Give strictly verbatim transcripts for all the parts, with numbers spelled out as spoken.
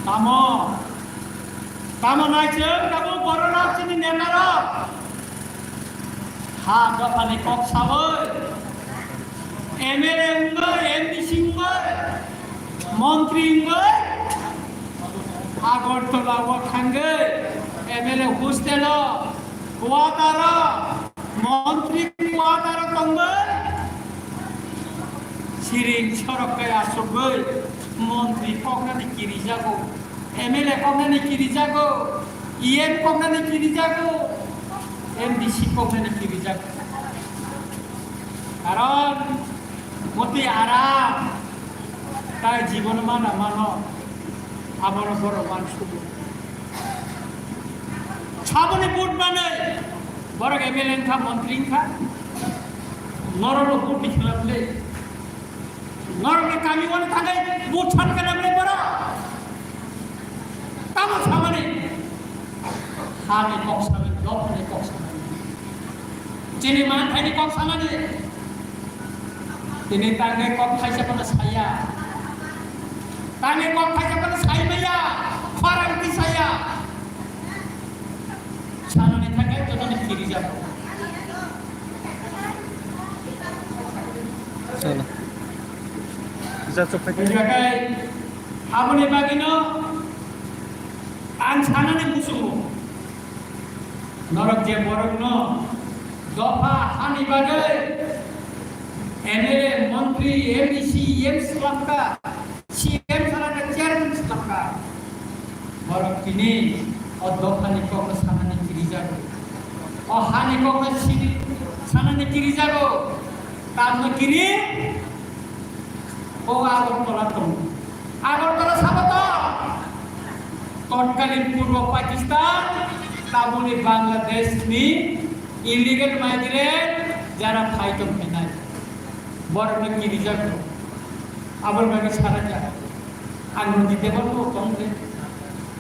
Tamo, tamo naising tabuk bororok chini netarok ha dophani kok sawi M L A wngwi, M D C wngwi, montri wngwi Agartala o thangwi M L A hostel o, quarter o, montri quarter o tongwi siring sorok kai asugwi montri koknani kirijago, M L A koknani kirijago, E M koknani kirijago, M D C koknani kirijago. Karon motwi aram tai jibon mana mano, abono borok mansugo. Saboni vote manwi borok M L A wngkha, montri wngkha, norokno vote ni khilap le. Norokni kami wani thangwi vote san kana bwlai borok? Tamo samani? Hani kok samani, dophani kok samani. Chini manthaini kok samani. Tini tangwi kok thaisa phano saya. Tangwi kok thaisa phano sai maya. Khorang ti saya. Sanani thangwi jotoni kiri jago. Chalo. Jachuk phai. Jagai, aboni bagino ang sanani musungo. Norok je borokno dopha hani bagwi M L A, montri, M D C, M slamkha, C M salada chairman slamkha. Borok tini o dophani kokno sanani kirijago. O hani kokno sini sanani kirijago. Tamno kiri? O Agartala tongo. Agartala sabo to? Totkalin Purbo Pakistan, taboni Bangladesh ni illegal migrant jara phai tong phainai. Borokno kirijago. Aboni bagwi sanajak. Ang nodi debal no tong le.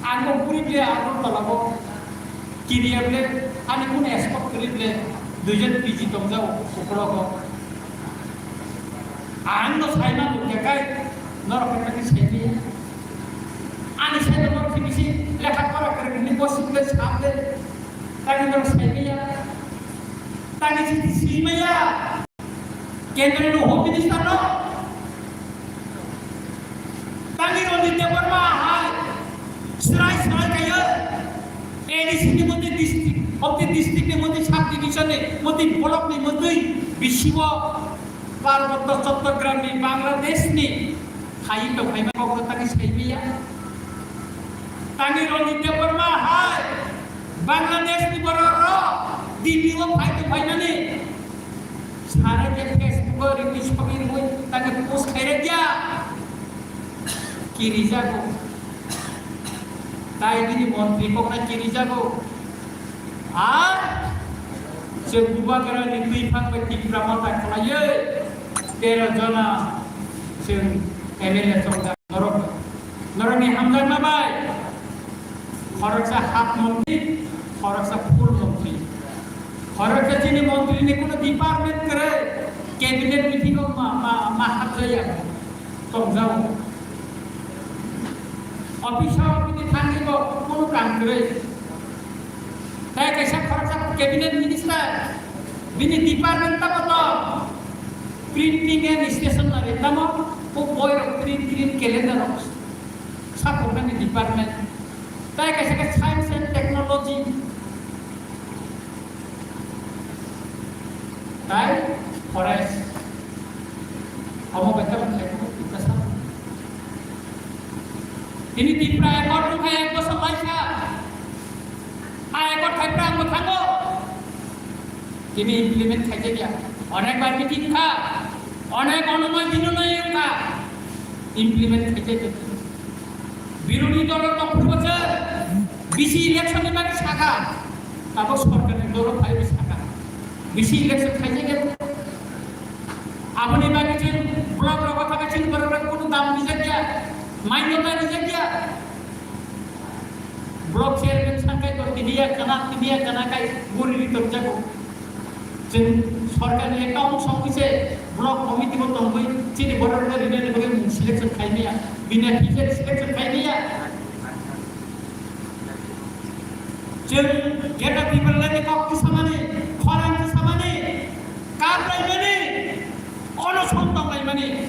Ang bo puri le Agartala bo kiriya le, ani kun export kri le, duijon P G tong jao, ukro ko. Ang no sai ma nukya kai, norok khe khe sai le. Ani sai no norok khe bisi lekha pora kre ni bo sik le sam le. Tani norok sai le ya. Tani si si ma ya. Kendra ni Home Minister no. Tangwi Ranjit Debbarma hai srai srai kaiyo A D C ni mote district, of the district ni mote sub division ni mote block ni mote bisibo Parbotto Chattogram ni Bangladesh ni hai to hai ma ko tangwi sai biya. Tangwi Ranjit Debbarma hai Bangladesh ni borok ro Delhi o phai to phainani. Sara je Facebook o rikni sobi rwui tangwi post khairokya. Kirijago. Tai bini montri kokna kirijago. Ar chwng Bubagra ni twi phang bai Tipra Motha khlaiwi tero jona chwng M L A chongjak norok. Norokni hamjakma bai. Khoroksa half montri, khoroksa full montri. Khoroksa chini montri ni kuno department kwrwi cabinet meeting o ma, ma, ma hapjaya tongjao. Office o bini thangwi bo kuno kam kwrwi. Tai kaisa khoroksa cabinet minister bini department tamo to printing and stationery tamo ko boi rok print print calendar rok. Saproknani department. Tai kaisa khe science and technology. Tai forest. Omo bai tamo khai ko kita sa. Ini Tipra Accord wngkha ek bosor laisa. A Accord khai pra ang bo thango. Tini implement khaijak ya. Onek bar meeting kha. Onek onomoi binonoi wngkha. Implement khaijak ya. Birodhi dolo tongphuru bwswk bisi election ni bagwi sakha, tabuk sorkar ni dolo phaiwi sakha, bisi election khaijak ya. Aboni bagwi chwng block rogo thangwi chini borok rok kunu dam rijak ya, manyota rijak ya. Block chairman sangkai to tiniya kana, tiniya kana kai guri ri tongjago. Chwng sorkar ni account songwi se block committee bo tongwi chini borok rok rinani bagwi mung selection khaimaya, bini teacher selection khaimaya. Chwng Greater Tipraland ni kok tisamani, khorang tisamani, kaplaimani, onoson tonglaimani.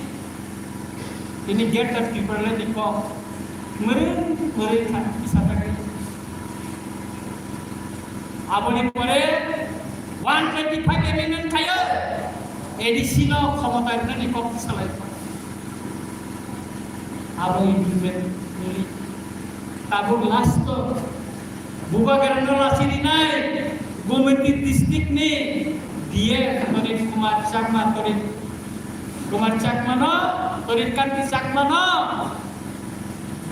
Tini Greater Tipraland ni kok mwrwng mwrwng kha tisa tagwi. Aboni pore one twenty five amendment khayo, A D C no khomota rwnani kok tisalai. Abo implement wngwi tabuk last o Bubagra no lachi rinai Gomati district ni D F Torit Kumar Chakma, Torit Kumar Chakma no, Torit Kanti Chakma no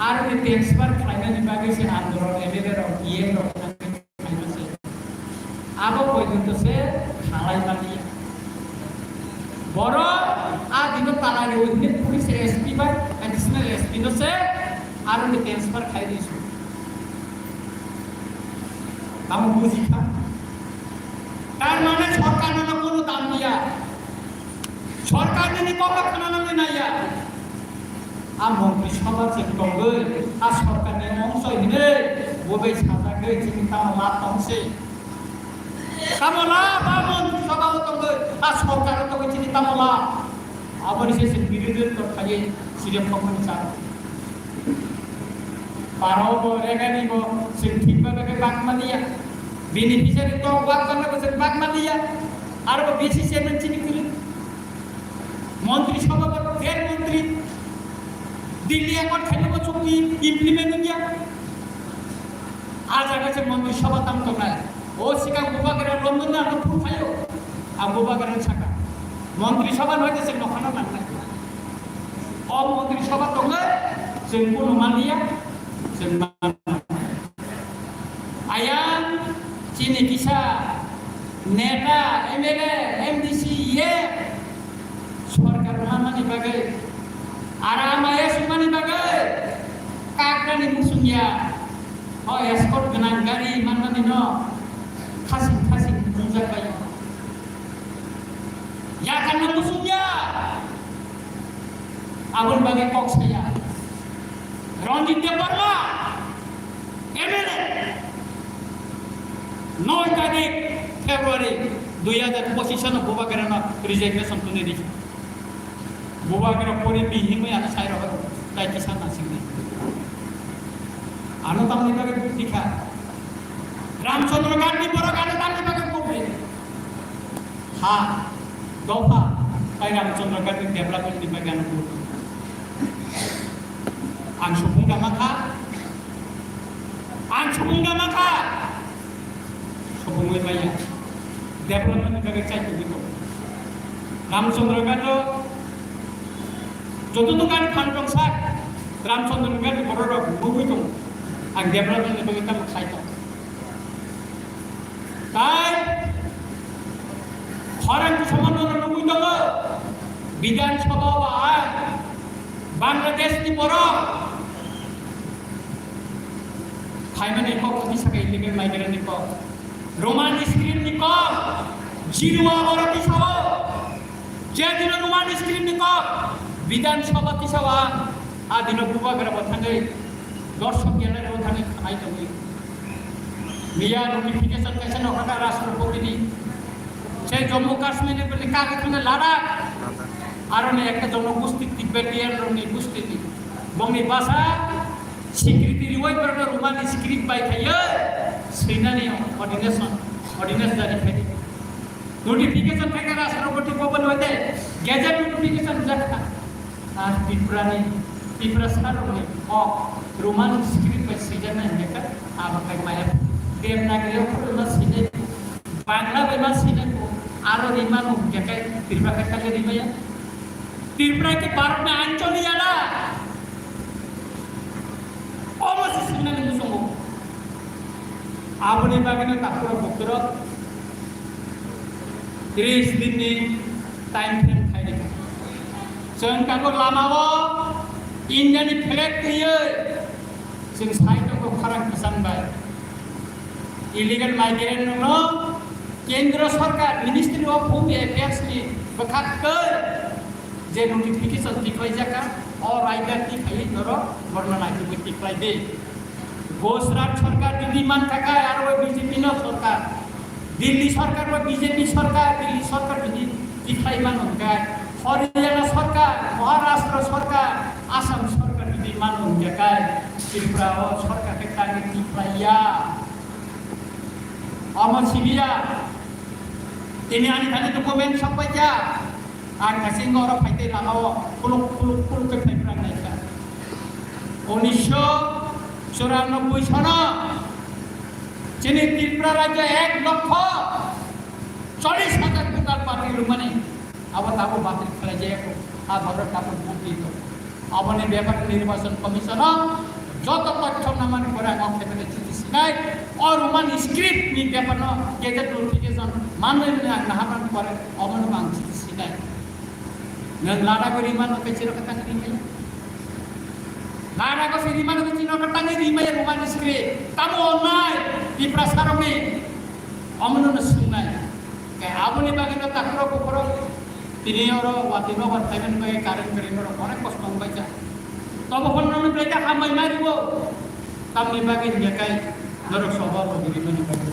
aro ni transfer khlainani bagwi se andorok M L A rok, D M rok Abo poito se khalai mani. Boro a dino talai rwi hwnwi police S P bai additional S P no se aro ni transfer khai di su. Tamo buji kha. Tar mane sorkar no kono dam niya. Sorkar nini kokno khna nangwi naiya. A montri sabha se tongwi, a sorkarni ongso hinwi, bo bai sajagwi chini tamo lab tong se. Tamo lab a montri sabha o tongwi, a sorkar o tongwi chini tamo lab. Aboni se se birodhi rok khaye sire phokmani charo. Parao bo regani bo chwng thik bagwi bak maliya. Beneficiary tok bak bagwi bo chwng bak maliya. Aro bo B C chairman chini kwrwi. Montri sabha bo ger montri. Delhi Accord khaino bo chukti implement wngya. A jaga se montri sabha tam tongnai. O sikang Bubagra London no ano phuru phaio. Ang Bubagra saka. Montri sabha no se nokhano nangnai. O montri sabha tongo, chwng bono maliya, chwng mano. Ayang chini kisa neta, M L A, M D C, E M, sorkar manmani bagwi, aram ayas wngmani bagwi, kakrani muchungya, o escort gwnang gari manmani no khasing khasing nungjak bai. Yakarno muchungya. Aboni bagwi kok saya. Ranjit Debbarma, M L A, noi tarik February dui hajar pochisano Bubagrano resignation tuni di. Bubagra pori bihimwi ano sai rohor, tai kisa nasingni. Ano tamni bagwi bukti kha. Ramchandra Gandhi borok ano tamni bagwi bukti. Ha, dopha, tai Ramchandra Gandhi development ni bagwi ano bukti. Ang supung gama kha, ang supung gama kha. Sobungwi maya. Development ni bagwi chai tongwi tongo. Ramchandra Gandhi joto dokan phan tong sak. Ramchandra Gandhi borok rok nugwi tongo. Ang development ni bagwi tamo khai tongo. Tai khorang kisamano nugwi tongo. Bidhan Sabha o ang Bangladesh ni borok Phaimani kok tini saka illegal migrant ni kok. Roman script ni kok. Jirwa borok tisao. Je dino Roman script ni kok. Bidhan Sabha tisao ang. A dino Bubagra bo thangwi. Dorshok gallery bo thangwi khanai tongwi. Miya notification kaisa nokhaka Rashtrapati ni. Se Jammu Kashmir ni bini kagwi thangwi Ladakh. Aro ni ekta jonogosti Tibetan rok ni gosti ni. Bongni basa Secretary wai borokno Roman script bai khaiyo, swinani ordination, ordinance jari khai. Notification khai kha Rashtrapati Bhavan wai de, gazette notification jak kha. Ar Tripura ni, Tripura sarok ni, o Roman script bai swijak nai hingkha, abo khai maya. Devanagari okho ma swinai, Bangla bai ma swinai, aro rimano hingkha khai, Tripura khai khai rimaya. Tripura ke Bharat ni anchal ni jana. Omo se swinani muchungo. Aboni bagwino takhurok bukturok tris din ni time frame khai rikha. Chwng tabuk lamao India ni flag twiwi chwng sai tongo khorang kwchang bai. Illegal migrant no Kendra Sarkar Ministry of Home Affairs ni bwkha twi je notification tikhlai jaka, o rider tikhai norok borno naitugwi tikhlai di. Gujarat sarkar jodi man kha khe aro B J P no sarkar, Delhi sarkar ba B J P sarkar, Delhi sarkar jodi tikhlai mano hwnkhe, Haryana sarkar, Maharashtra sarkar, Assam sarkar jodi mano hwnkhe, Tripura o sarkar khe tangwi tikhlaiya. Omo sibiya. Tini ani thani document sokpaikha. Ang kaisa wngkha oro phaitwi lamao khuluk khuluk khuluk khe phaibrang naikha. Unisho churanobboi sono chini Tripura rajyo ek lokho chollish hajar voter batwi rwmani abo tabuk batwi khlaijak, a voter tabuk vote di tongo. Aboni bepar Nirbachon Commission o joto tothyo namani pore ang o khetre chiti sinai, o Roman script ni bepar no gazette notification manwi mwnwi ang naharmani pore omono ang chiti sinai. Nwng Ladakh o rimano khe chiro khe tangwi rimaya. Ladakh o se rimano khe chiro khe tangwi rimaya Roman script. Tamo onnai Tiprasa rokni omono no swngnai. Khe aboni bagwi no takhurok bukhurok tini oro watwi nobar phaimani bagwi current current norok onek kosto wngbaijak. Tobo phano nono belai khe hambai ma ribo. Tamni bagwi hinkhe kai norok sobo rok rimani bagwi.